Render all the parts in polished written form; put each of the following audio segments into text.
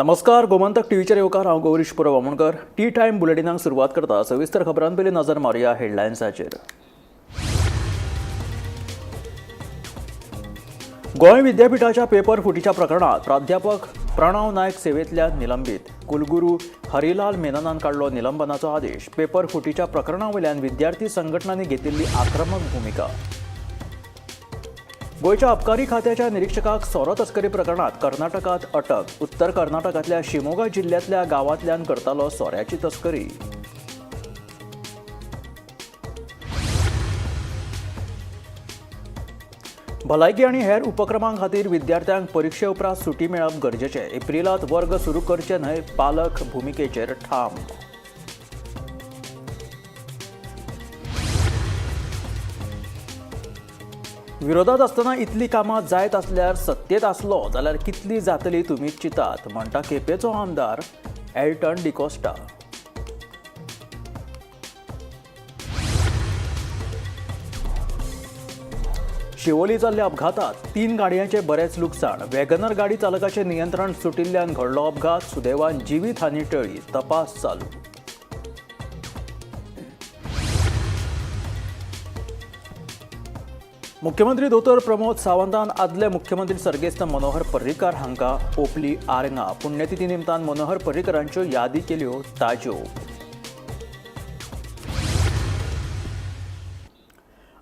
नमस्कार, गोमंतक टीव्हीचेर येवकार. हांव गौरीश पुरव आमोणकर. टी टायम बुलेटिनाक सुरवात करता. सविस्तर खबरां पयलीं नजर मारुया हेडलायन्साचेर. गोंय विद्यापीठाच्या पेपर फुटीच्या प्रकरणात प्राध्यापक प्रणव नायक सेवेंतल्यान निलंबीत. कुलगुरू हरिलाल मेननान काडलो निलंबनाचो आदेश. पेपर फुटीच्या प्रकरणा वयल्यान विद्यार्थी संघटनांनी घेतिल्ली आक्रमक भुमिका. गोंयच्या अबकारी खात्याच्या निरीक्षकाक सोरो तस्करी प्रकरणात कर्नाटकात अटक. उत्तर कर्नाटकांतल्या शिमोगा जिल्ल्यांतल्या गांवांतल्यान करतालो सोऱ्याची तस्करी. भलायकी आनी हेर उपक्रमां खातीर विद्यार्थ्यांक परिक्षे उपरांत सुटी मेळप गरजेचें. एप्रिलांत वर्ग सुरू करचे न्हय, पालक भुमिकेचेर ठाम. विरोधात आसतना इतली कामां जायत आसल्यार सत्तेत आसलो जाल्यार कितली जातली तुमी चिंतात, म्हणटा केपेंचो आमदार एल्टन डिकोस्टा. शिवोली जाल्ल्या अपघातात 3 गाडयांचे बरेंच लुकसाण. वॅगनर गाडी चालकाचें नियंत्रण सुटिल्ल्यान घडलो अपघात. सुदैवान जिवीत हानी टळ्ळी. तपास चालू. मुख्यमंत्री दोतोर प्रमोद सावंतान आदले मुख्यमंत्री सर्गेस्त मनोहर पर्रीकार हांकां ओपली आरंगां. पुण्यतिथी निमतान मनोहर पर्रीकरांच्यो यादी केल्यो ताज्यो.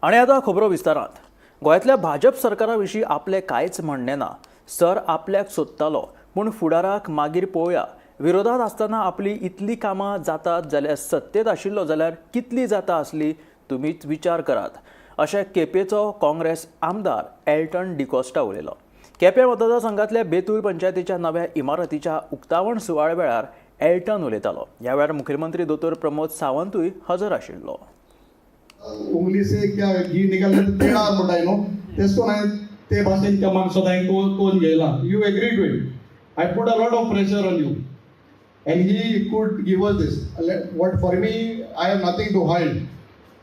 आनी आतां खबरो विस्तारांत. गोंयांतल्या भाजप सरकारा विशीं आपलें कांयच म्हणणें ना. सर आपल्याक सोदतालो, पूण फुडाराक मागीर पळोवया. विरोधात आसतना आपली इतली कामां जातात जाल्यार सत्तेत आशिल्लो जाल्यार कितली जाता आसली तुमीच विचार करात, अशें केपेंचो काँग्रेस आमदार एल्टन डिकोस्टा उलयलो. केपें मतदारसंघातल्या बेतूल पंचायतीच्या नव्या इमारतीच्या उक्तावण सुवाळ्या वेळार एल्टन उलयतालो. ह्या वेळार मुखेलमंत्री दोतोर प्रमोद सावंतूय हजर आशिल्लो. उंगली से क्या घी निकालने तो टेढ़ा म्हणटा न्हू, तेच कोण हांवें ते भाशेन त्या माणसात हांवें कोण घेयला. You agree to it. I put a lot of pressure on you and he could give us this. What for me, I have nothing to hide.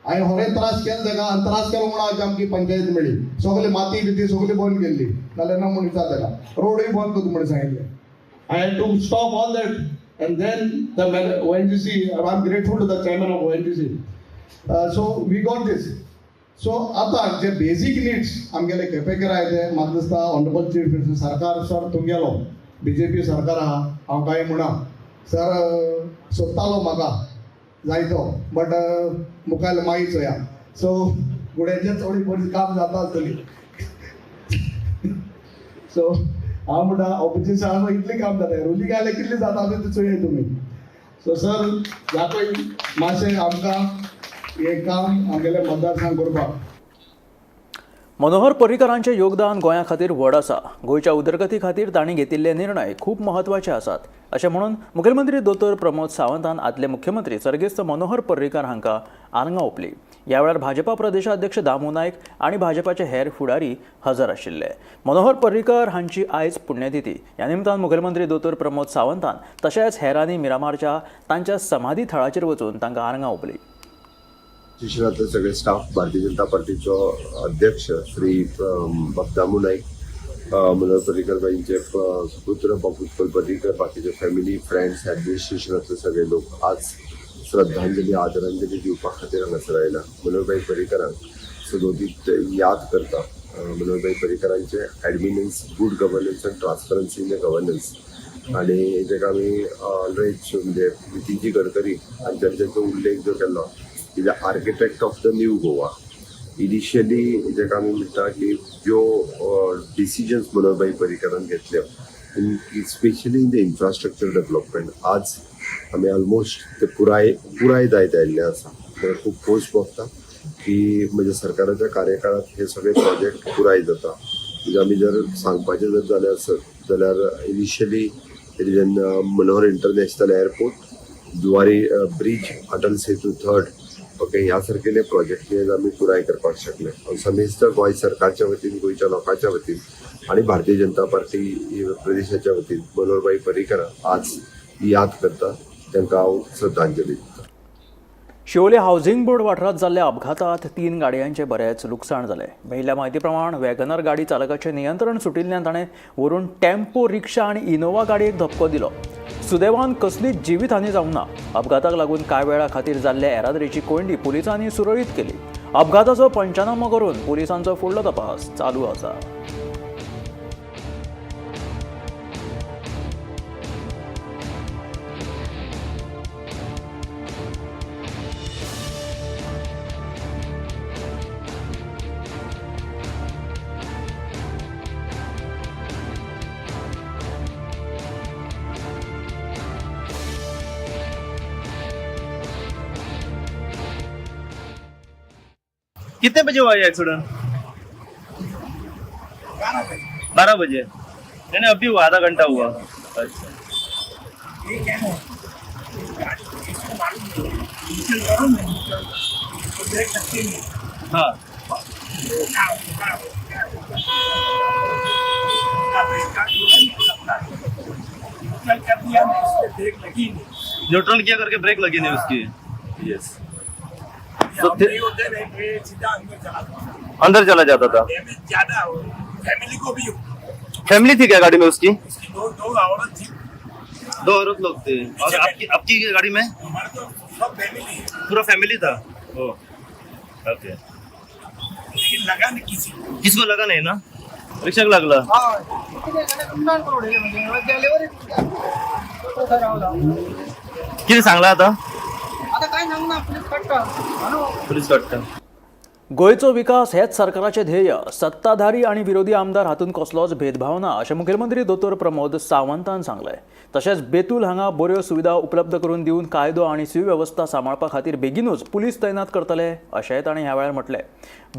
हांवें होरें त्रास केले ताका आनी त्रास केलो म्हणून आज आमची पंचायत मेळ्ळी. सगळी माती बिती सगळी बंद केल्ली, नाल्यार ना म्हूण विचार ताका. रोडूय बंद करता म्हूण सांगिल्लें. I had to stop all that and then the ONGC, I am grateful to the chairman of ONGC. So we got this. So आतां जे बेजीक निड्स आमगेले केपेकर आहाय ते म्हाका दिसता ऑनरेबल चीफ मिनिस्टर सरकार सर तुमगेलो बीजेपी सरकार आहा. हांव कांय म्हणा सर सोदतालो म्हाका जायतो, बट मुखार मागीर चोया. सो गुड्याचें चड बरी काम जाता आसतली. सो हांव म्हणटा ऑपोजिशन आसा इतलें काम जाता, रुलींग आयल्यार कितलें जाता तें चोया तुमी. सो सर दाखय मातशें आमकां हें काम आमगेले मतदारसंघ करपाक. मनोहर पर्रीकरांचें योगदान गोंया खातीर व्हड आसा. गोंयच्या उदरगती खातीर तांणी घेतिल्ले निर्णय खूब म्हत्वाचे आसात, अशें म्हणून मुखेलमंत्री दोतोर प्रमोद सावंतान आदले मुख्यमंत्री सर्गेस्त मनोहर पर्रीकार हांकां आरंगां ओंपली. ह्या वेळार भाजपा प्रदेशाध्यक्ष दामू नायक आनी भाजपाचे हेर फुडारी हजर आशिल्ले. मनोहर पर्रीकर हांची आयज पुण्यतिथी. ह्या निमतान मुखेलमंत्री दोतोर प्रमोद सावंतान तशेंच हेरांनी मिरामारच्या तांच्या समाधी थळाचेर वचून तांकां आरंगां ओंपली. शिक्षणातले सगळे स्टाफ, भारतीय जनता पार्टीचो अध्यक्ष श्री दामू नाईक, मनोहर पर्रीकर बाईंचे सुपुत्र बाबू उत्पल पर्रीकर, बाकीचे फॅमिली, फ्रेंड्स, ॲडमिनिस्ट्रेशनातले सगळे लोक आज श्रद्धांजली, आदरांजली दिवपा खातीर हांगासर आयला. मनोहरभाई पर्रीकरांक सदोदीत याद करता. Manoharbhai पर्रीकरांचे ॲडमिनन्स, good governance and transparency in the governance आणि जेका आमी ऑलरेज म्हणजे नितीनजी गडकरी हांच्यानी तांचो उल्लेख जो केल्लो, is the architect of the new Goa. Initially जेका आमी म्हणटा की ज्यो डिसिजन्स मनोहरभाई पर्रीकरान घेतल्यो, in specially in the infrastructure development, आज आमी ऑलमोस्ट ते पुराय पुराय जायत आयिल्ले आसा. खूब खोस भोगता की म्हज्या सरकाराच्या कार्यकाळात हे सगळे प्रोजेक्ट पुराय जाता. म्हणजे आमी जर सांगपाचें जर जालें आसत जाल्यार initially it is an Manohar International Airport, Zuari Bridge, Atal Setu third, okay, ह्या सारकेले प्रोजेक्ट आमी पुराय करपाक शकले. हांव समेस्त गोंय सरकारच्या वतीन, गोंयच्या लोकांच्या वतीन आनी भारतीय जनता पार्टी प्रदेशाच्या वतीन मनोहरभाई पर्रीकर आज याद करता. तांकां हांव श्रद्धांजली दिता. शिवोले हावसिंग बोर्ड वाठारांत जाल्ल्या अपघातात 3 गाडयांचें बरेंच लुकसाण जालें. मेळिल्ल्या म्हायती प्रमाण वॅगनर गाडी चालकाचें नियंत्रण सुटिल्ल्यान ताणें व्हरून टेम्पो, रिक्षा आनी इनोव्हा गाडयेक धपको दिलो. सुदैवान कसलीच जिवीतहानी जावंक ना. अपघाताक लागून कांय वेळा खातीर जाल्ल्या येरादारीची कोंयडी पुलिसांनी सुरळीत केली. अपघाताचो पंचनामो करून पुलिसांचो फुडलो तपास चालू आसा. कितने बजे हुआ ये एक्सीडेंट? 12 बजे। नहीं नहीं, अभी हुआ, आधा घंटा हुआ। अच्छा, हाँ, न्यूट्रल किया करके ब्रेक लगी नहीं उसकी। यस, तो अंदर चला जाता था। ज्यादा फैमिली को भी, फैमिली थी क्या गाड़ी में उसकी? उसकी दो औरत थी। दो औरत लोग थे। और आपकी आपकी गाड़ी में? हमारे तो सब फैमिली है। पूरा फैमिली था। ओ, ओके। लेकिन लगा नहीं किसी को। किसको लगा नहीं ना? रिक्षाक लागला। किती सांगला आता? आता काय सांगणार, पोलीस काढता। पोलीस काढता। गोंयचो विकास हेच सरकाराचें ध्येय. सत्ताधारी आनी विरोधी आमदार हातूंत कसलोच भेदभाव ना अशें मुखेलमंत्री दोतोर प्रमोद सावंतान सांगलें. तशेंच बेतूल हांगा बऱ्यो सुविधा उपलब्ध करून दिवन कायदो आनी सुवेवस्था सांबाळपा खातीर बेगीनूच पुलीस तैनात करतले अशेंय ताणें ह्या वेळार म्हटलें.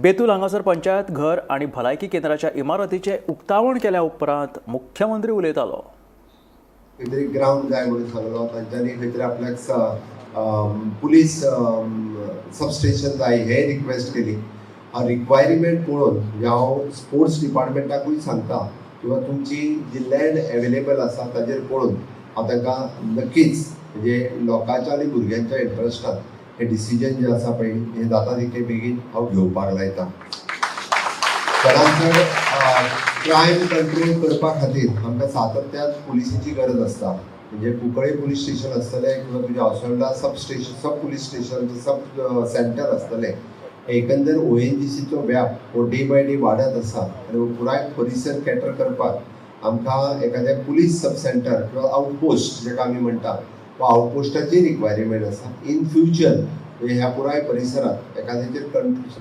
बेतूल हांगासर पंचायत घर आनी भलायकी केंद्राच्या इमारतीचें उक्तावण केल्या उपरांत मुख्यमंत्री उलयतालो. खंय तरी ग्रावंड जाय म्हणून सांगलो तांच्यांनी, खंय तरी आपल्याक पुलीस सबस्टेशन जाय हे रिक्वेस्ट केली. रिक्वायरमेंट पळोवन म्हणजे हांव स्पोर्ट्स डिपार्टमेंटाकूय सांगता किंवा तुमची जी लँड एवेलेबल आसा ताजेर पळोवन हांव तांकां नक्कीच म्हणजे लोकांच्या आनी भुरग्यांच्या इंट्रस्टान हे डिसिजन जे आसा पळय हें जाता तितले बेगीन हांव घेवपाक लायता. चडांत चड क्रायम कंट्रोल करपा खातीर आमकां सातत्यान पुलिसीची गरज आसता. म्हणजे कुंकळे पुलीस स्टेशन आसतलें किंवा तुज्या Oswalda sub station, sub police station, sub centre आसतलें. एकंदर ONGCचो व्याप हो डे बाय डे वाडत आसा आनी पुराय परिसर कॅटर करपाक आमकां एखादें पुलीस सब सेंटर किंवा आउटपोस्ट जेका आमी म्हणटा वा आउटपोस्टाची रिक्वायरमेंट आसा. इन फ्युचर ह्या पुराय परिसरांत एखाद्याचेर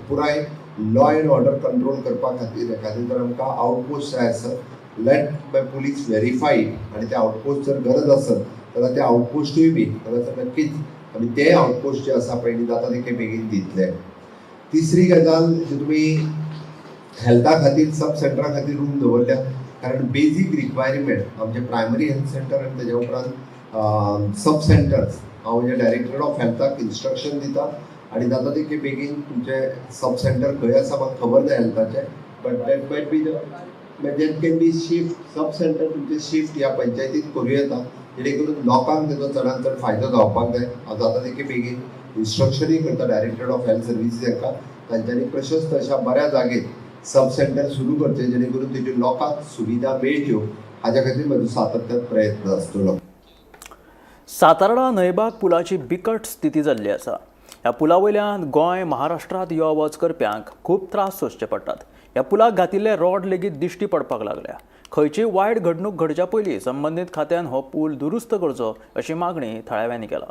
पुराय लॉ एंड ऑर्डर कंट्रोल करपा खातीर एखादें जर आमकां आउटपोस्ट जाय आसत, लेट बाय पुलीस व्हेरीफाय आनी ते आउटपोस्ट जर गरज आसत जाल्यार ते आउटपोस्टूय बी जाल्यार नक्कीच आमी ते आउटपोस्ट जे आसा पळय जाता तितके बेगीन दितले. तिसरी गजाल जी तुमी हेल्था खातीर सब सेंटरा खातीर रूम दवरल्या, कारण बेजीक रिक्वायरमेंट आमचे प्रायमरी हेल्थ सेंटर आनी तेज्या उपरांत सब सेंटर्स हांव म्हणजे डायरेक्टर ऑफ हेल्थाक इन्स्ट्रक्शन दिता आनी जाता तितके बेगीन तुमचे सब सेंटर खंय आसा म्हाका खबर ना हेल्थाचें, but that might be the that can be shift sub centre तुमचे शिफ्ट ह्या पंचायतीत करूं येता, जेणे करून लोकांक तेजो चडांत चड फायदो जावपाक जाय. हांव जाता तितके बेगीन इन्स्ट्रक्शनूय करता डायरेक्टर ऑफ हेल्थ सर्विसीस हांकां, तांच्यांनी प्रशस्त अशा बऱ्या जागेर सब सेंटर सुरू करचें जेणे करून तेज्यो लोकांक सुविधा मेळच्यो हाज्या खातीर म्हजो सातत्यान प्रयत्न आसतलो. सातारा न्हंयबाग पुलाची बिकट स्थिती जाल्ली आसा. ह्या पुला वयल्यान गोंय महाराष्ट्रांत यो वच करप्यांक खूब त्रास सोंसचे पडटात. ह्या पुलाक घातिल्ले रॉड लेगीत दिश्टी पडपाक लागल्या. खंयचीय वायट घडणूक घडच्या पयलीं संबंदीत खात्यान हो पूल दुरुस्त करचो अशी मागणी थळाव्यांनी केला.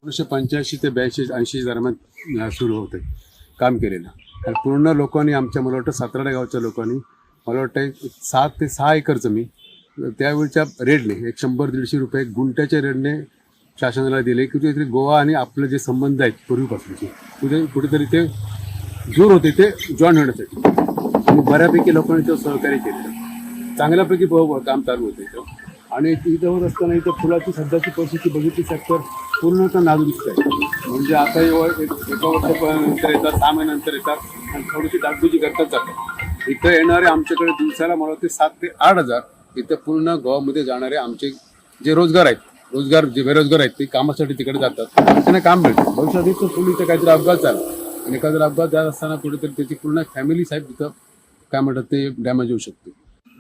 1985 ते 82-80 दरम्यान सुरू होते काम केलेलं आणि पूर्ण लोकांनी आमच्या मला वाटतं सातारा गावच्या लोकांनी मला वाटतं 7 ते 6 एकर जमीन त्यावेळच्या रेटने एक 100-150 रुपये गुंठ्याच्या रेटने शासनाला दिले. कुठेतरी गोवा आणि आपलं जे संबंध आहेत पूर्वीपासूनचे कुठेतरी ते जोर होते ते जॉईन होण्यासाठी आणि बऱ्यापैकी लोकांनी ते सहकार्य केलं. चांगल्यापैकी काम चालू होते इथं. आणि इथं होत असताना इथं फुलाची सध्याची परिस्थिती बघितली तर पूर्णतः नादुरुस्त आहे. म्हणजे आता एका वर्षानंतर येतात, 6 महिन्यानंतर येतात आणि थोडीशी डागडुजी करतात जातात. इथं येणारे आमच्याकडे दिवसाला मला वाटते 7 ते 8 हजार इथं पूर्ण गोवामध्ये जाणारे आमचे जे रोजगार आहेत, रोजगार, जे बेरोजगार आहेत ते कामासाठी तिकडे जातात, त्यांना काम मिळतं. भविष्यात तो पूल इथं काहीतरी अपघात झाला आणि एखादा अपघात झाला असताना कुठेतरी त्याची पूर्ण फॅमिली साहेब तिथं काय म्हणतात ते डॅमेज होऊ शकते.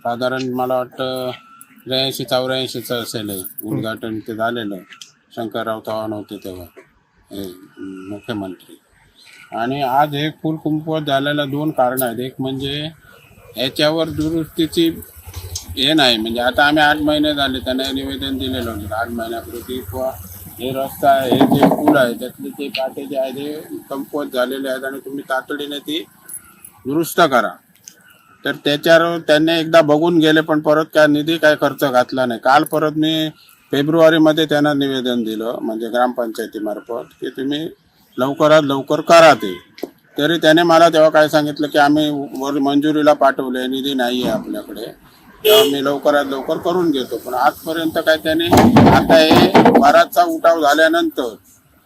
साधारण मला वाटतं 83-84चं असेल हे उद्घाटन ते झालेलं. शंकरराव चव्हाण होते तेव्हा हे, मुख्यमंत्री. आणि आज हे पूल कुमकुवत झालेला दोन कारणं आहेत. एक म्हणजे याच्यावर दुरुस्तीची हे नाही, म्हणजे आता आम्ही 8 महिने झाले त्यांना निवेदन दिलेलं होतं 8 महिन्यापूर्वी की बुवा हे रस्ता आहे, हे जे पूल आहे त्यातले ते काटे जे आहे ते कमकुवत झालेले आहेत आणि तुम्ही तातडीने ती दुरुस्त करा. तर त्याच्यावर त्यांनी एकदा बघून गेले, पण परत काय निधी काय खर्च घातला नाही. काल परत मी फेब्रुवारीमध्ये त्यांना निवेदन दिलं, म्हणजे ग्रामपंचायतीमार्फत, की तुम्ही लवकरात लवकर करा ते. तरी त्याने मला तेव्हा काय सांगितलं की आम्ही वर मंजुरीला पाठवले, निधी नाही आहे आपल्याकडे, तेव्हा मी लवकरात लवकर करून घेतो. पण आजपर्यंत काय त्याने, आता हे बराचसा उठाव झाल्यानंतर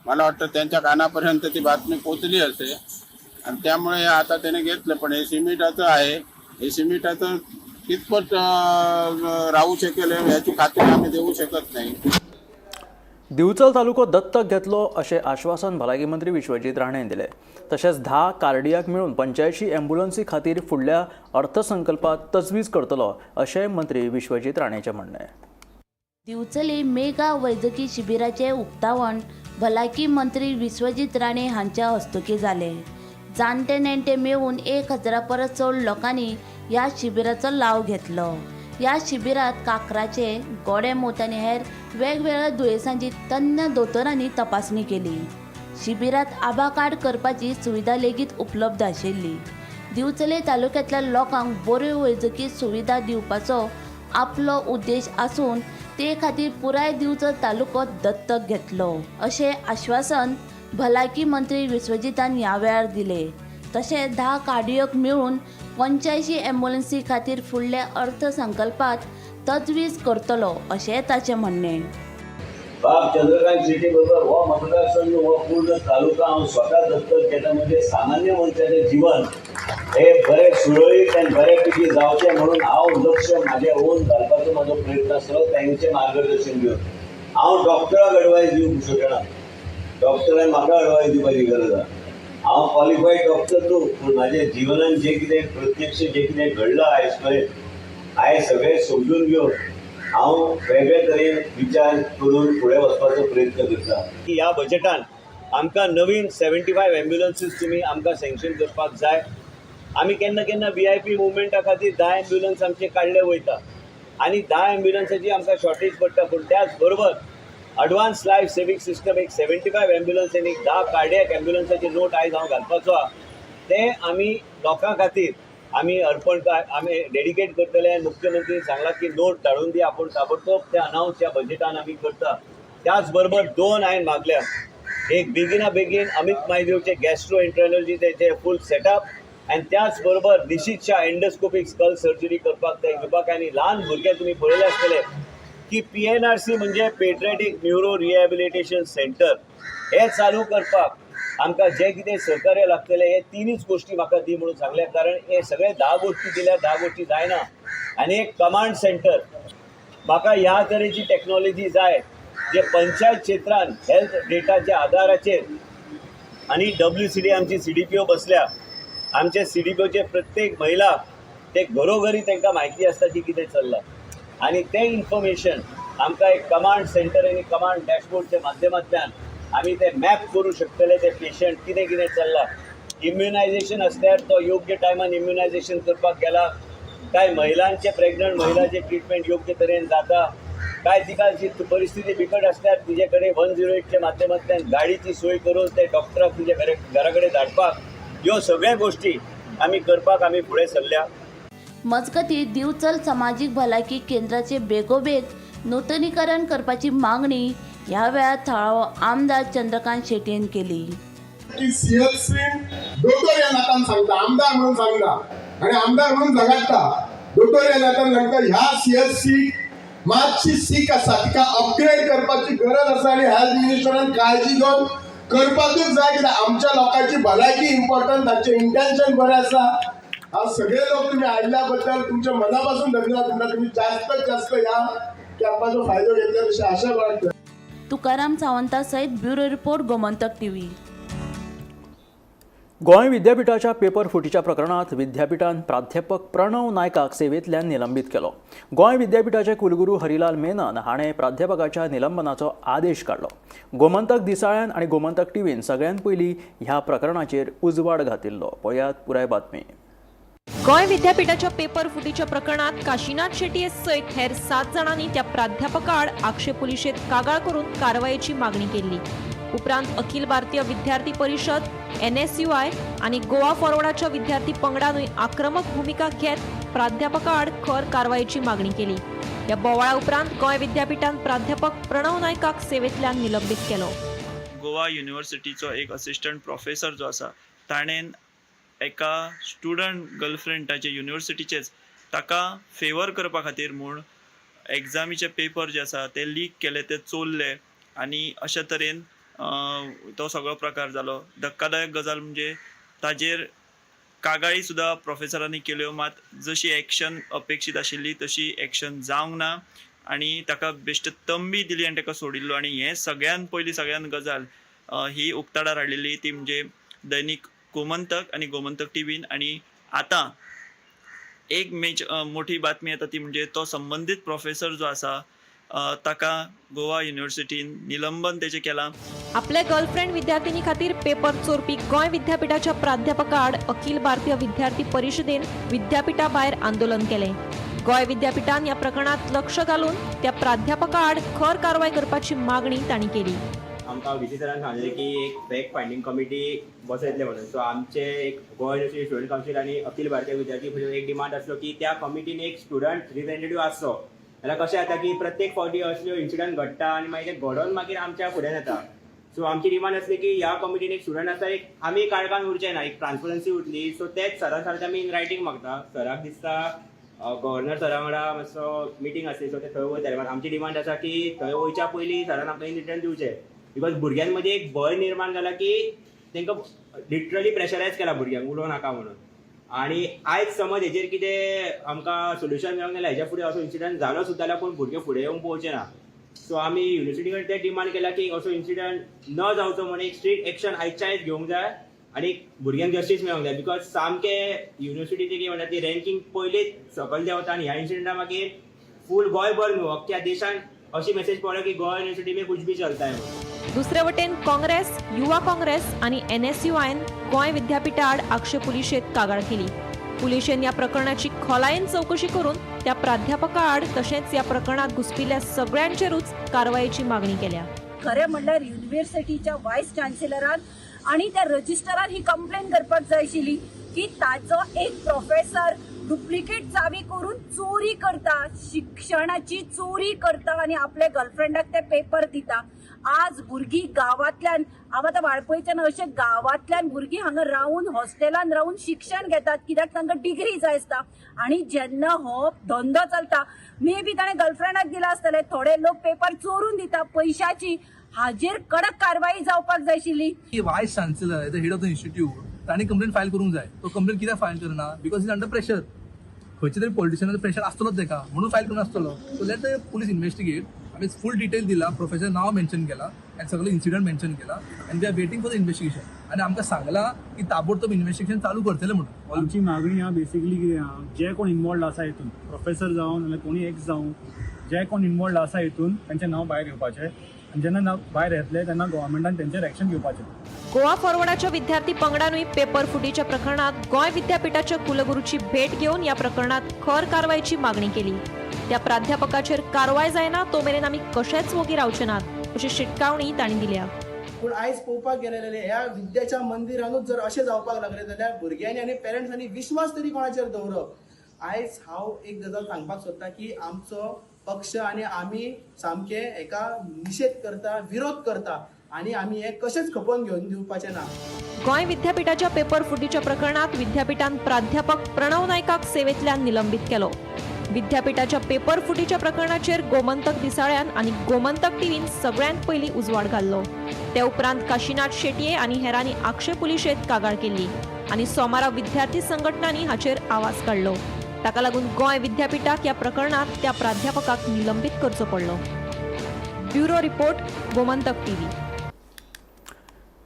मला वाटतं त्यांच्या कानापर्यंत ती बातमी पोचली असेल आणि त्यामुळे आता त्याने घेतलं. पण हे सिमेंटाचं आहे, हे सिमेंटाचं कितपत राहू शकेल याची खात्री आम्ही देऊ शकत नाही. दिवचल तालुको दत्तक घेतलो अशें आश्वासन भलायकी मंत्री विश्वजीत राणेन दिलें. तशेंच 10 कार्डियाक मेळून 85 एम्ब्युलन्सी खातीर फुडल्या अर्थसंकल्पात तजवीज करतलो अशेंय मंत्री विश्वजीत राणेचें म्हणणें. दिवचले मेगा वैजकी शिबिराचें उक्तावण भलायकी मंत्री विश्वजीत राणे हांच्या हस्तुकीं जालें. जाणटे नेणटे मेळून 1000 परस चड लोकांनी ह्या शिबिराचो लाव घेतलो. ह्या शिबिरात काकराचे, गोडेमूत आनी हेर वेगवेगळ्या दुयेंसांची तज्ञ दोतोरांनी तपासणी केली. शिबिरात आभा कार्ड करपाची सुविधा लेगीत उपलब्ध आशिल्ली. दिवचले तालुक्यांतल्या लोकांक बऱ्यो वैजकी सुविधा दिवपाचो आपलो उद्देश आसून ते खातीर पुराय दिवचल तालुको दत्तक घेतलो अशें आश्वासन भलायकी मंत्री विश्वजीतान ह्या वेळार दिले. तशेंच 10 कार्डियोक मेळून 85 एम्ब्युलन्सी खातीर फुडल्या अर्थसंकल्पात तजवीज करतलो अशेंय ताचें म्हणणें. बाब चंद्रकांत शेट्टी बरोबर हो मतदारसंघ हो पूर्ण तालुका हांव स्वता दत्तक घेता. म्हणजे सामान्य मनशाचें जीवन हे बरें सुरळीत आनी बरे पैकी जावचें म्हणून हांव लक्ष म्हाजें ओन घालपाचो म्हाजो प्रयत्न आसलो तांचें मार्गदर्शन घेवन. हांव डॉक्टराक एडवायस दिवंक शकना, डॉक्टरान म्हाका एडवायस दिवपाची गरज आसा. हांव क्वॉलिफायड डॉक्टर न्हू, पूण म्हाज्या जिवनान जें कितें प्रत्यक्ष जें कितें घडलां आयज पर्यंत हांवें सगळें समजून घेवन हांव वेगळे तरेन विचार करून फुडें वचपाचो प्रयत्न करता. की ह्या बजेटान आमकां नवीन 75 एम्ब्युलन्सीस तुमी आमकां सँक्शन करपाक जाय. आमी केन्ना केन्ना VIP मुवमेंटा खातीर 10 एम्ब्युलन्स आमचे काडले वयता आनी 10 एम्ब्युलन्साची आमकां शॉर्टेज पडटा. पूण त्याच बरोबर अडवान्स लायफ सेविंग सिस्टम एक 75 एम्ब्युलन्स आनी 10 कार्डियक एम्ब्युलन्साची नोट आयज हांव घालपाचो आहा. ते आमी लोकां खातीर आमी अर्पण आमी डेडिकेट करतले. आनी मुख्यमंत्री सांगला की नोट धाडून दी, आपूण ताबडतोब ते अनावन्स ह्या बजेटान आमी करता. त्याच बरोबर 2 हांवें मागल्या, एक बेगिना बेगीन अमित मायदेवचे गॅस्ट्रो एंट्रोलॉजी तेचे फूल सेटअप आनी त्याच बरोबर Nishit Shah endoscopic skull surgery करपाक ते घेवपाक. आनी ल्हान भुरगे तुमी पळयले आसतले की PNRC म्हणजे पेट्रेटीक न्युरो रिहॅबिलिटेशन सेंटर हे चालू करपाक आमकां जें कितें सहकार्य लागतलें हे 3च गोश्टी म्हाका दी म्हणून सांगल्या. कारण हे सगळे 10 गोश्टी दिल्यार 10 गोश्टी जायना. आनी एक कमांड सेंटर म्हाका ह्या तरेची टॅक्नोलॉजी जाय जे पंचायत क्षेत्रान हेल्थ डेटाच्या आदाराचेर आनी WCD आमची CDPO बसल्या, आमचे CDPOचे प्रत्येक महिला ते घरोघरी तांकां म्हायती आसता की कितें चल्लां आनी तें इन्फॉर्मेशन आमकां एक कमांड सेंटर आनी कमांड डॅशबोर्डच्या माध्यमांतल्यान आमी ते मॅप करूं शकतले ते पेशंट कितें कितें चल्लां. इम्युनायझेशन आसल्यार तो योग्य टायमान इम्युनायझेशन करपाक गेला काय, महिलांचे प्रेग्नंट महिलांचे ट्रिटमेंट योग्य तरेन जाता काय, तिका जी परिस्थिती बिकट आसल्यार तिजे कडेन 108च्या माध्यमांतल्यान गाडीची सोय करून ते डॉक्टराक तुज्या घरा कडेन धाडपाक, ह्यो सगळ्यो गोश्टी आमी करपाक आमी फुडें सरल्या. मजगती दिवचल समाजीक भलायकी केंद्राचे बेगोबेग नूतनीकरण करपाची मागणी ह्या वेळार थळावो आमदार चंद्रकांत शेटयेन केली. की सीएचसी दोतोर ह्या नातान सांगता, आमदार म्हणून सांगता आणि आमदार म्हणून झगडटा. दोतोर ह्या नातान सांगता ह्या सीएचसी मातशी सीक आसा, तिका अपग्रेड करपाची गरज आसा आनी हेल्थ मिनिस्टरान काळजी घेवन करपाकूच जाय, कित्याक आमच्या लोकांची भलायकी इम्पॉर्टंट, तांचें इंटेन्शन बरें आसा. आज सगळे लोक तुम्ही आयिल्ल्या बद्दल तुमच्या मनापासून धन्यवाद. तुमकां तुमी जास्तीत जास्त ह्या कॅम्पाचो फायदो घेतले अशी आशा बाळगता. तुकाराम सावंता सयत ब्युरो रिपोर्ट, गोमंतक टीव्ही. गोंय विद्यापीठाच्या पेपर फुटीच्या प्रकरणात विद्यापीठान प्राध्यापक प्रणव नायकाक सेवेंतल्यान निलंबीत केलो. गोंय विद्यापीठाचे कुलगुरू हरिलाल मेनन हाणें प्राध्यापकाच्या निलंबनाचो आदेश काडलो. गोमंतक दिसाळ्यान आनी गोमंतक टीव्हीन सगळ्यात पयलीं ह्या प्रकरणाचेर उजवाड घातिल्लो. पळयात पुराय बातमी. गोंय विद्यापीठाच्या पेपर फुटीच्या प्रकरणात काशीनाथ शेटये सयत हेर 7 जाणांनी त्या प्राध्यापकाआड आक्षेप पुलिशेत कागाळ करून कारवायेची मागणी केल्ली. उपरांत अखिल भारतीय विद्यार्थी परिषद, एनएसयूआय आनी गोवा फॉरवर्डाच्या विद्यार्थी पंगडानूय आक्रमक भूमिका घेत प्राध्यापकाआड खर कारवायेची मागणी केली. ह्या बोवाळा उपरांत गोंय विद्यापीठान प्राध्यापक प्रणव नायकाक सेवेंतल्यान निलंबीत केलो. गोवा युनिवर्सिटीचो एक असिस्टंट प्रोफेसर जो आसा, ताणें एका स्टुडंट गर्लफ्रेंडाचे युनिवर्सिटीचेच ताका फेवर करपा खातीर म्हूण एग्जामीचे पेपर जे आसा ते लीक केले, ते चोरले आनी अशा तरेन तो सगळो प्रकार जालो. धक्कादायक गजाल म्हणजे ताजेर कागाळी सुद्दां प्रोफेसरांनी केल्यो, मात जशी एक्शन अपेक्षीत आशिल्ली तशी एक्शन जावंक ना आनी ताका बेश्ट तंबी दिली आनी ताका सोडिल्लो. आनी हें सगळ्यान पयलीं सगळ्यान गजाल ही उक्ताडार हाडलेली ती म्हणजे दैनीक गोमंतक आनी गोमंतक टीव्हीन. आनी आतां एक मेज मोठी बातमी येता ती म्हणजे तो संबंदीत प्रोफेसर जो आसा ताका गोवा युनिवर्सिटीन निलंबन तेजें केलां. आपल्या गर्लफ्रेंड विद्यार्थिनी खातीर पेपर चोरपी गोंय विद्यापीठाच्या प्राध्यापकाआड अखिल भारतीय विद्यार्थी परिषदेन विद्यापीठा भायर आंदोलन केलें. गोंय विद्यापीठान ह्या प्रकरणात लक्ष घालून त्या प्राध्यापकाआड खर कारवाय करपाची मागणी तांणी केली. आमकां व्ही सी सरान सांगलें की एक फॅक्ट फायंडींग कमिटी बसयतले म्हणून. सो आमचे एक गोवा युनिवर्सिटी स्टुडंट कावन्सील आनी अखिल भारतीय विद्यार्थी परिशद एक डिमांड आसलो की त्या कमिटीन एक स्टुडंट रिप्रेझेंटेटिव्ह आसचो. जाल्यार कशें जाता की प्रत्येक फावटी असल्यो इन्सिडंट घडटा आनी मागीर ते घडोवन मागीर आमच्या फुड्यान येता. सो आमची डिमांड आसली की ह्या कमिटीन एक स्टुडंट आसा, एक आमी काळखान उरचे ना, एक ट्रान्सपरन्सी उरतली. सो तेच सरान सारकें आमी इन रायटींग मागता. सराक दिसता गव्हर्नर सरा वांगडा मातसो मिटींग आसली, सो ते थंय वयताले. मात आमची डिमांड आसा की थंय वयच्या पयलीं सरान आमकां इन रिटर्न दिवचें, because भुरग्यां मदीं एक भंय निर्माण जाला की तांकां लिटरली प्रेशरायज केला भुरग्यांक उलोवं नाका म्हणून. आनी आयज समज हेजेर कितें आमकां सोल्युशन मेळोंक जाल्यार हेज्या फुडें असो इन्सिडंट जालो सुद्दां जाल्यार कोण भुरगे फुडें येवंक पळोवचे ना. सो आमी युनिवर्सिटी कडेन ते डिमांड केला की असो इन्सिडंट न जावचो म्हणून एक स्ट्रिक्ट एक्शन आयच्या आयज घेवंक जाय आनी भुरग्यांक जस्टीस मेळोंक जाय. Because सामके युनिवर्सिटीची कितें म्हणटा ती रँकींग पयलींच सकयल देंवता आनी ह्या इन्सिडंटा मागीर फूल गोंयभर न्हू, अख्ख्या देशान अशी मेसेज पावल्या की गोवा युनिवर्सिटी में कुछ भी चलता है म्हणून. दुसरे वटेन काँग्रेस, युवा काँग्रेस आनी एनएसयूआयन गोंय विद्यापीठाआड आक्षेप पुलिशेत कागाळ केली. पुलिशेन ह्या प्रकरणाची खोलायेन चवकशी करून त्या प्राध्यापकाआड तशेंच ह्या प्रकरणात घुसपिल्ल्या सगळ्यांचेरूच कारवायेची मागणी केल्या. खरें म्हणल्यार युनिव्हर्सिटीच्या वायस चान्सलरान आणि त्या रजिस्टरान ही कंप्लेन करपाक जाय आशिल्ली की ताचो एक प्रोफेसर डुप्लिकेट चावी करून चोरी करता, शिक्षणाची चोरी करता आणि आपल्या गर्लफ्रेंडाक ते पेपर दिता. आज भुरगीं गांवांतल्यान, हांव आतां वाळपयच्यान, अशे गांवांतल्यान भुरगीं हांगा रावन हॉस्टेलान रावन शिक्षण घेतात कित्याक तांकां डिग्री जाय आसता. आणि जेन्ना हो धंदो चलता, मे बी ताणें गर्लफ्रेंडाक दिला आसतले. थोडे लोक पेपर चोरून दिता पयशाची. हाजेर कडक कारवाई जावपाक जाय आशिल्ली. Vice chancellor, the head of the institute, तांणी कंप्लेन फायल करूंक जाय. तो कंप्लेन कित्याक फायल करना? Because is under pressure. खंयचे तरी पॉलिटिशनाचो प्रेशर आसतलोच तेका, म्हणून फायल करून आसतलो. So let the police investigate. आमी फूल डिटेल दिला, प्रोफेसर नांव मेन्शन केला आनी सगळे इन्सिडंट मेन्शन केला आनी we are waiting for the investigation. आनी आमकां सांगलां की ताबडतोब इन्वेस्टिगेशन चालू करतले म्हणून. आमची मागणी आहा बेसिकली कितें आहा, जे कोण इन्वॉल्ड आसा हितून, प्रोफेसर जावं नाल्यार कोणी एक्स जावं, जे कोण इन्वॉल्ड आसा हितून तांचें नांव भायर येवपाचें आनी जेन्ना नांव भायर येतलें तेन्ना गव्हर्मेंटान तेंचेर एक्शन घेवपाचें. गोवा फॉरवर्डाच्या विद्यार्थी पंगडानूय पेपर फुटीच्या प्रकरणात गोंय विद्यापीठाच्या कुलगुरूची भेट घेवन ह्या प्रकरणात खर कारवायेची मागणी केली. त्या प्राध्यापकाचेर कारवाय जायना तो मेरेन आमी कशेच वोगी रावचे नात अशी शिटकावणी तांणी दिल्या. पूण आयज पळोवपाक गेले जाल्यार ह्या विद्याच्या मंदिरानूच जर अशें जावपाक लागलें जाल्यार भुरग्यांनी आनी पेरंट्सांनी विश्वास तरी कोणाचेर दवरप? आयज हांव एक गजाल सांगपाक सोदता की आमचो पक्ष आनी आमी सामके हेका निशेध करता, विरोध करता आनी आमी हें कशेंच खपोवन घेवन दिवपाचें ना. गोंय विद्यापीठाच्या पेपर फुटीच्या प्रकरणात विद्यापीठान प्राध्यापक प्रणव नायकाक सेवेंतल्यान निलंबीत केलो. विद्यापीठाच्या पेपर फुटीच्या प्रकरणाचेर गोमंतक दिसाळ्यान आनी गोमंतक टीव्हीन सगळ्यांत पयलीं उजवाड घाल्लो. ते उपरांत काशीनाथ शेटये आनी हेरांनी आक्षे पुलिशेत कागाळ केल्ली आनी सोमारा विद्यार्थी संघटनांनी हाचेर आवाज काडलो. ताका लागून गोंय विद्यापीठाक ह्या प्रकरणांत त्या प्राध्यापकाक निलंबीत करचो पडलो. Bureau report, Gomantak TV.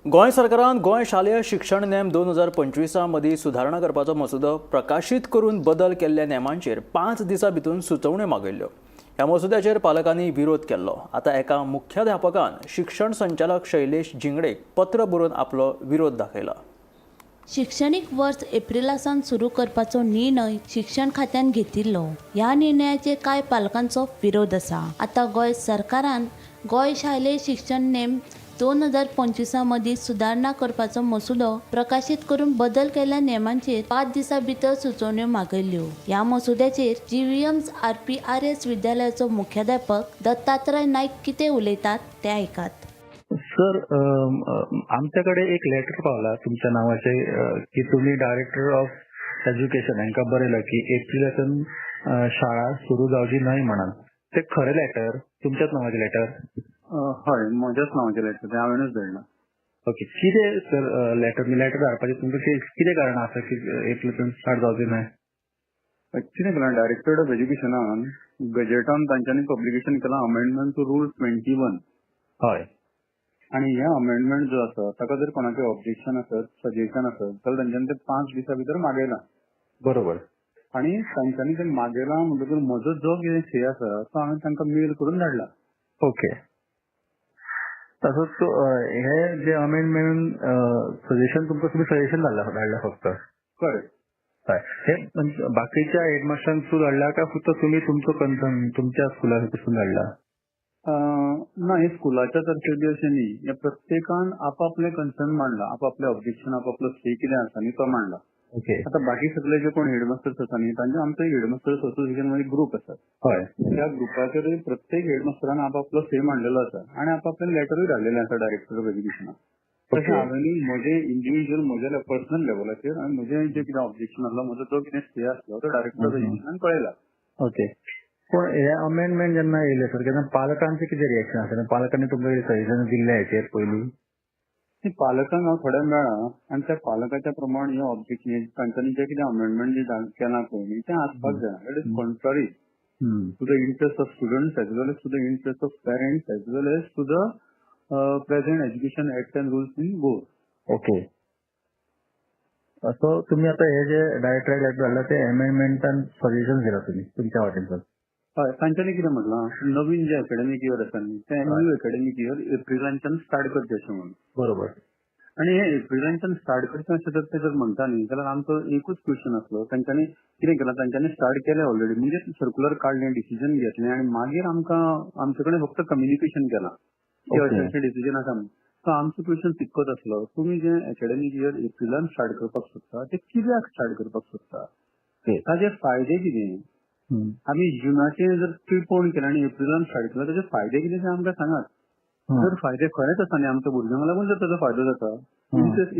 Goa सरकारान गोंय शालेय शिक्षण नेम 2025 मदीं सुदारणा करपाचो मसुदो प्रकाशीत करून बदल केल्ल्या नेमांचेर 5 दिसां भितर सुचोवण्यो मागयल्ल्यो. ह्या मसुद्याचेर पालकांनी विरोध केल्लो. आतां एका मुख्याध्यापकान शिक्षण संचालक शैलेश झिंगडेक पत्र बरोवन आपलो विरोध दाखयला. शिक्षणीक वर्स एप्रिलासावन सुरू करपाचो निर्णय शिक्षण खात्यान घेतिल्लो. ह्या निर्णयाचेर कांय पालकांचो विरोध आसा. आतां गोंय सरकारान गोंय शालेय शिक्षण नेम 2025 मदीं सुदारणा करपाचो मसुदो प्रकाशीत करून बदल केल्ल्या नेमांचेर 5 दिसां भितर सुचोवण्यो मागयल्ल्यो. ह्या मसुद्याचेर जीव्हीएम आरपीआरएस विद्यालयाचो मुख्याध्यापक दत्तात्रय नाईक कितें उलयतात ते आयकात. सर, आमच्याकडे एक लेटर पावला तुमच्या नावाचे की तुम्ही डायरेक्टर ऑफ एज्युकेशन हांकां बरयला की एप्रिलाच्यान शाळा सुरू जावची न्हय म्हणून. ते खरें लेटर तुमच्याच नावाचे लेटर? हय, म्हज्याच नांवाचें लेटर तें हांवेनूच धाडलां. ओके, कितें सर लेटर लेटर धाडपाचें तुमकां कितें कारण आसा की एप्रिलाच्यान स्टार्ट जावची न्हय? कितें केलां, डायरेक्टरेट ऑफ एज्युकेशनान गजेटान तांच्यांनी पब्लिकेशन केलां अमेंडमेंट टू रूल 21. हय. आनी हे अमेंडमेंट जो आसा ताका जर कोणाचें ऑब्जेक्शन आसत, सजेशन आसत जाल्यार तांच्यांनी ते 5 दिसां भितर मागयलां. बरोबर. आनी तांच्यांनी ते मागयलां म्हणटकूच म्हजो जो कितें से आसा तो हांवें तांकां मेल करून धाडला. ओके, तसोच हे जे अमेंडमेंट सजेशन तुमकां तुमी सजेशन धाडला फक्त? करेक्ट. हय. हे बाकीच्या हेडमास्टरांक सुद्दां धाडला काय फक्त तुमी तुमचो कन्सर्न तुमच्या स्कुला पसून धाडला? ना, हे स्कुलाच्या तर्फे बी अशें न्ही, हे प्रत्येकान आपापलें कन्सर्न मांडला, आपापलें ऑब्जेक्शन, आपापलो से कितें आसा न्ही तो मांडला. ओके. आतां बाकी सगळे जे कोण हेडमास्टर्स आसा न्ही तांचे आमचो हेडमास्टर्स असोसिएशन मध्ये ग्रुप आसा. हय. त्या ग्रुपाचेर प्रत्येक हेडमास्टरान आपापलो से मांडलेलो आसा आनी आपापलें लेटरूय धाडलेलें आसा डायरेक्टर ऑफ एज्युकेशनाक. तशें हांवें म्हजें इंडिविज्युअल म्हज्या पर्सनल लेवलाचेर आनी म्हजें जें कितें ऑब्जेक्शन आसलो, म्हजो जो कितें से आसलो तो डायरेक्टर ऑफ एज्युकेशनान कळयला. ओके, पूण हे अमेंडमेंट जेन्ना येयले सर तेन्ना पालकांचें कितें रिएक्शन आसलें? पालकांनी तुमकां कितें सजेशन दिल्लें हेचेर पयलीं? पालकांक हांव थोड्या मेळ्ळा आनी त्या पालकाच्या प्रमाण हे ऑब्जेक्शन तांच्यांनी जें कितें अमेंडमेंट जें केलां पळय न्ही तें आसपाक जाय. It is contrary to the interest of students as well as to the interest of parents as well as to the present education act and rules in Goa. Okay, so तुमी आतां हे जे डायरेक्टर लेटर धाडला ते अमेंडमेंटान suggestion दिला तुमी तुमच्या वाटेनसून? हय, तांच्यांनी कितें म्हटलां, नवीन जें एकेडमीक इयर आसा न्ही तें न्यू एकेडमीक इयर एप्रिलांच्यान स्टार्ट करचें अशें म्हणून. बरोबर. आनी हे एप्रिलांच्यान स्टार्ट करचें अशें जर ते जर म्हणटा न्ही जाल्यार आमचो एकूच क्वेश्चन आसलो, तांच्यांनी कितें केलां, तांच्यांनी स्टार्ट केलें ऑलरेडी, म्हणजे सर्कुलर काडलें, डिसिजन घेतलें आनी मागीर आमकां आमचे कडेन फक्त कम्युनिकेशन केलां की अशें अशें डिसिजन आसा म्हणून. सो आमचो क्वेश्चन तितकोच आसलो, तुमी जें एकेडमीक इयर एप्रिलान स्टार्ट करपाक सोदता तें कित्याक स्टार्ट करपाक सोदता, ताजे फायदे कितें? आमी जुनाचे जर प्रिपोन केलें आनी एप्रिलान स्टार्ट केलें ताजे फायदे कितें ते आमकां सांगात. जर फायदे खरेंच आसा न्ही आमच्या भुरग्यांक लागून जर ताजो फायदो जाता,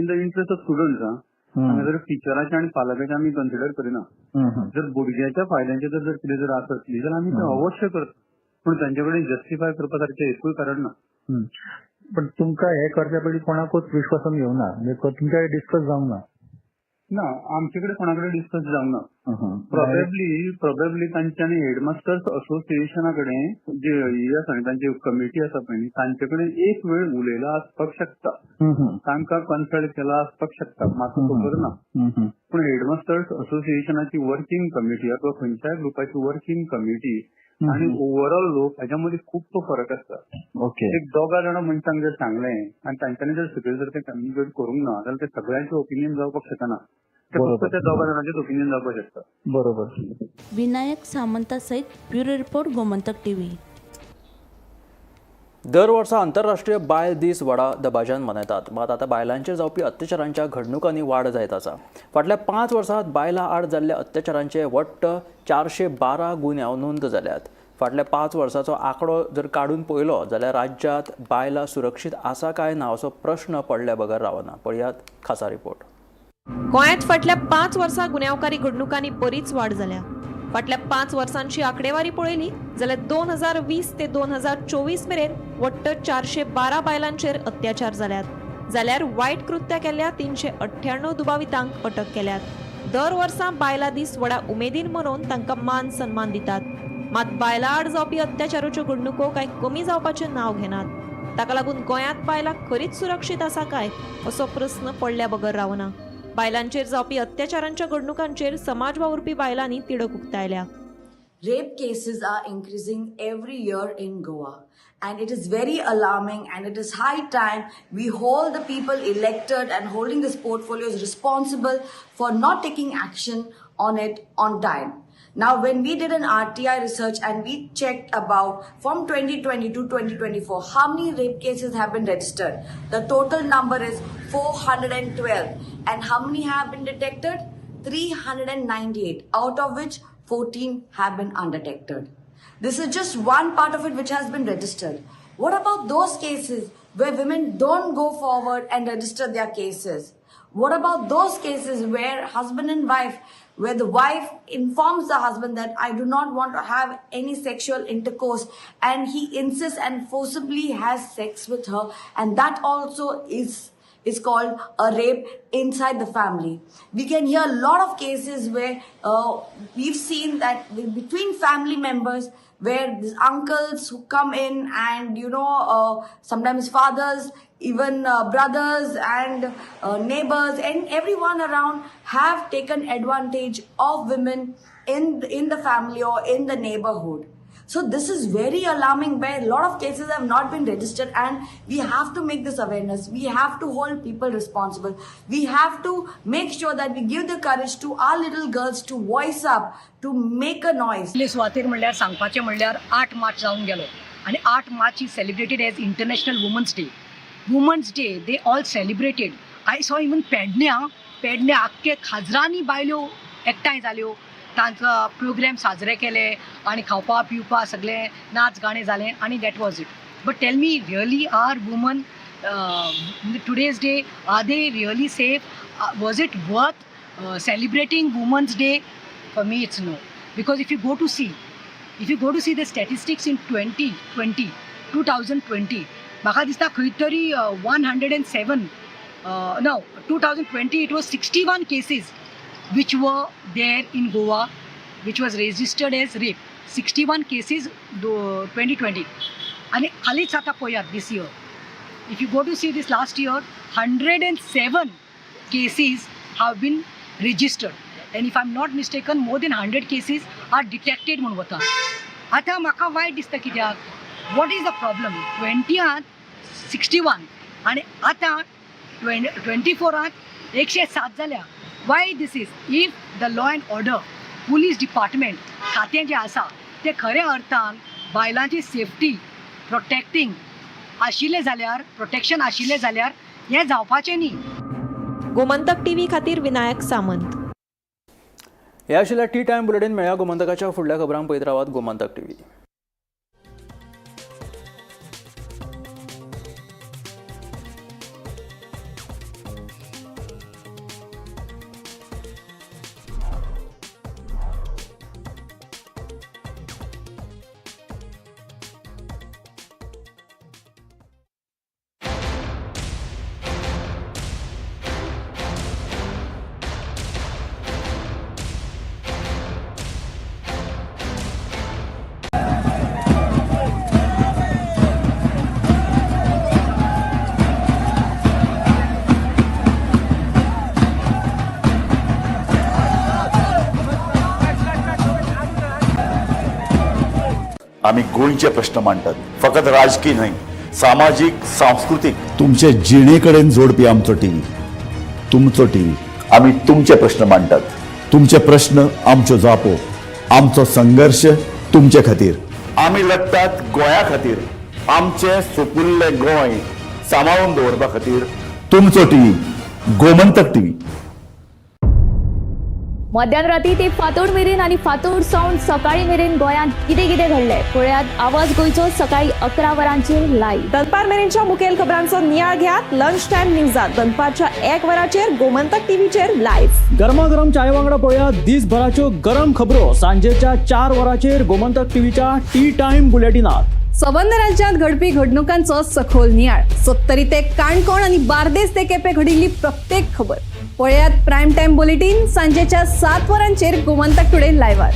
in the interest of students, हांगा जर टिचराचे आनी पालकाचे आमी कन्सिडर करिना, जर भुरग्याच्या फायद्यांचे जर कितें जर आसत न्ही जाल्यार आमी ते अवश्य करता, पूण तांचे कडेन जस्टिफाय करपा सारकें एकूय कारण ना. पण तुमकां हे करच्या पयलीं कोणाकूच विश्वासान घेवना, तुमच्या कडेन डिस्कस जावंक ना? ना, आमचे कडेन कोणा कडेन डिस्कस जावंक ना. प्रोबेबली तांच्यांनी हेडमास्टर्स असोसिएशना कडेन जे हे आसा न्ही तांची कमिटी आसा पळय न्ही तांचे कडेन एक वेळ उलयला आसपाक शकता, तांकां कन्सल्ट केला आसपाक शकता, म्हाका खबर ना. पूण हेडमास्टर्स असोसिएशनाची वर्किंग कमिटी अथवा खंयच्याय ग्रुपाची वर्किंग कमिटी आनी ओवरऑल लोक हाच्या मदीं खूब फरक आसता. एक दोगा जाणां मनशांक जर सांगलें आनी तांच्यांनी जर सकयल जर ते कम्युनिकेट करूंक ना जाल्यार ते सगळ्यांचे ओपिनियन जावपाक शकना, ते फक्त त्या दोगा जाणांचेच ओपिनियन जावपाक शकता. बरोबर. विनायक सामंता सहित ब्युरो रिपोर्ट, गोमंतक टीव्ही. दर वर्सा आंतरराष्ट्रीय बायल दीस व्हडा दबाज्यान मनयतात. मात आतां बायलांचेर जावपी अत्याचारांच्या घडणुकांनी वाड जायत आसा. फाटल्या 5 वर्सांत बायलां आड जाल्ल्या अत्याचारांचे वट्ट 412 गुन्यांव नोंद जाल्यात. फाटल्या 5 वर्सांचो आंकडो जर काडून पळयलो जाल्यार राज्यांत बायलां सुरक्षीत आसा काय ना असो प्रश्न पडल्या बगर रावना. पळयात खासा रिपोर्ट. गोंयांत फाटल्या 5 वर्सां गुन्यांवकारी घडणुकांनी बरीच वाड जाल्या. फाटल्या 5 वर्सांची आंकडेवारी पळयली जाल्यार 2020 ते 2024 मेरेन वट्ट 412 बायलांचेर अत्याचार जाल्यात, जाल्यार वायट कृत्या केल्ल्या 398 दुबावितांक अटक केल्यात. दर वर्सा बायलां दीस व्हडा उमेदीन मनोवन तांकां मान सन्मान दितात. मात बायलां आड जावपी अत्याचाराच्यो घडणुको कांय कमी जावपाचें नांव घेनात. ताका लागून गोंयांत बायलां खरीच सुरक्षीत आसा काय असो प्रस्न पडल्या बगर रावना. बायलांचेर जावपी अत्याचारांच्या घडणुकांचेर समाज वावुरपी बायलांनी तिडक उक्तायल्या. Rape cases are increasing every year in Goa, and it is very alarming, and it is high time we hold the people elected and holding this portfolio is responsible for not taking action on it on time. Now, when we did an RTI research and we checked about from 2020 to 2024, how many rape cases have been registered? The total number is 412. And how many have been detected? 398, out of which 14 have been undetected. This is just one part of it which has been registered. What about those cases where women don't go forward and register their cases? What about those cases where husband and wife, where the wife informs the husband that I do not want to have any sexual intercourse, and he insists and forcibly has sex with her, and that also is called a rape inside the family. We can hear a lot of cases where we've seen that between family members, where these uncles who come in and, you know, sometimes fathers, even brothers and neighbors and everyone around have taken advantage of women in the family or in the neighborhood. So this is very alarming, where a lot of cases have not been registered, and we have to make this awareness. We have to hold people responsible. We have to make sure that we give the courage to our little girls to voice up, to make a noise. सुवातेर म्हणल्यार सांगपाचें म्हणल्यार 8 मार्च जावन गेलो, आनी 8 मार्च is celebrated as International Women's Day. Women's Day they all celebrated. I saw even पेडण्या आख्खे खाजरांनी बायल्यो एकठांय जाल्यो, तांकां प्रोग्राम साजरे केले आनी खावपा पिवपा सगळें नाच गाणें जालें, आनी that was it. But tell me, really are woman today's day, are they really safe? Was it worth celebrating Women's Day? For me it's no, because if you go to see, the statistics in 2020 म्हाका दिसता खंय तरी 107, no 2020 it was 61 cases which were there in Goa, which was registered as rape. 61 cases 2020. And हालींच आतां पळयात this year, if you go to see this last year, 107 cases have been registered, and if I'm not mistaken, more than 100 cases are detected म्हूण वता. आतां म्हाका वायट दिसता कित्याक, what is the problem? 20 61 आनी आतां 24 107 जाल्या. Why this is? If the law and order, police department खातें जें आसा तें खऱ्या अर्थान बायलांची सेफ्टी प्रोटेक्टींग आशिल्लें जाल्यार, प्रोटेक्शन आशिल्लें जाल्यार हें जावपाचें न्ही. गोमंतक टीव्ही खातीर विनायक सामंत. हे आशिल्ल्या टी टायम बुलेटीन. मेळ्या गोमंतकाच्या फुडल्या खबरांक पळयत रावात गोमंतक टीव्ही. आमी गोंयचे प्रश्न मांडटात, फकत राजकीय न्हय, सामाजीक, सांस्कृतीक, तुमचे जिणे कडेन जोडपी आमचो टीव्ही, तुमचो टीव्ही. आमी तुमचे प्रश्न मांडटात, तुमचे प्रश्न आमच्यो जापो, आमचो संघर्श तुमचे खातीर. आमी लढटात गोंया खातीर, आमचें सुपुल्लें गोंय सांबाळून दवरपा खातीर. तुमचो टीव्ही, गोमंतक टीव्ही. मध्यान राती ते फातोड मेरेन आनी फातोड सावन सकाळी मेरेन गोंयांत कितें कितें घडलें पळयात आवाज गोंयचो सकाळी 11 वरांचेर लायव्ह. दनपार मेरेनच्या मुखेल खबरांचो नियाळ घेयात लंच टायम न्यूजात दनपारच्या 1 वराचेर गोमंतक टीव्हीचेर लायव्ह. गरमागरम चाय वांगडा पळयात दिसभराच्यो गरम खबरो सांजेच्या 4 वरांचेर गोमंतक टीव्हीच्या टी टायम बुलेटिनात. सबंद राज्यांत घडपी घडणुकांचो सखोल नियाळ, सत्तरी ते काणकोण आनी बार्देस ते केपें घडिल्ली प्रत्येक खबर. पळयात प्रायम टायम बुलेटीन सांजेच्या 7 वरांचेर गोमंतक टुडे लायव्हार.